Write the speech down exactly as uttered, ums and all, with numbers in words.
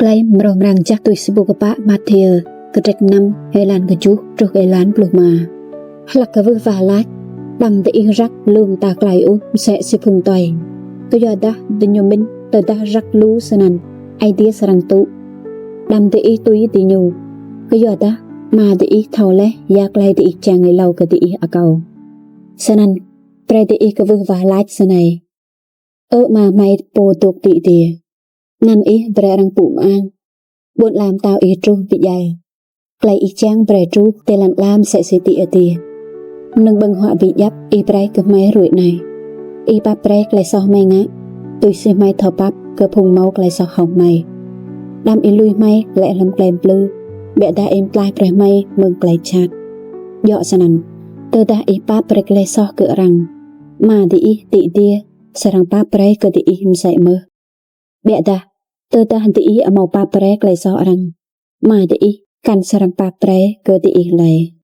Klei mrâo mrang jăk tui si pô kpă Mathiơ, kdrêč năm, êlan kjuh truh êlan pluh êma. Hlăk kwưh wah lač: Đăm diih răk lu mta klei ôh msĕ si phung tue, kyuadah diñu mĭn tơdah răk lu snăn Aê Diê srăng tŭ. Đăm diih tui diñu, kyuadah Ama diih thâo leh ya klei diih čiăng êlâo kơ diih akâo. Snăn, brei diih kwưh wah lač snei: Ơ Ama hmei pô dôk ti adiê, anăn ih brei arăng mpŭ mang. Ƀuôn ala mtao ih truh bi djăl. Klei ih čiăng brei truh ti lăn ala msĕ si ti adiê. Mnơ̆ng ƀơ̆ng huă bi djăp ih brei kơ hmei hruê anei. Ih pap brei klei soh hmei ngă, tui si hmei thâo pap kơ phung mâo klei soh hŏng hmei. Đăm ih lui hmei lĕ hlăm klei mplư, ƀiădah ih mtlaih brei hmei mơ̆ng klei jhat. Djŏ snăn, tơdah ih pap brei klei soh kơ arăng, Ama diih ti adiê srăng pap brei kơ diih msĕ mơh. Ƀiădah, tơdah diih amâo pap brei klei soh arăng, Ama diih kăn srăng pap brei kơ diih lei.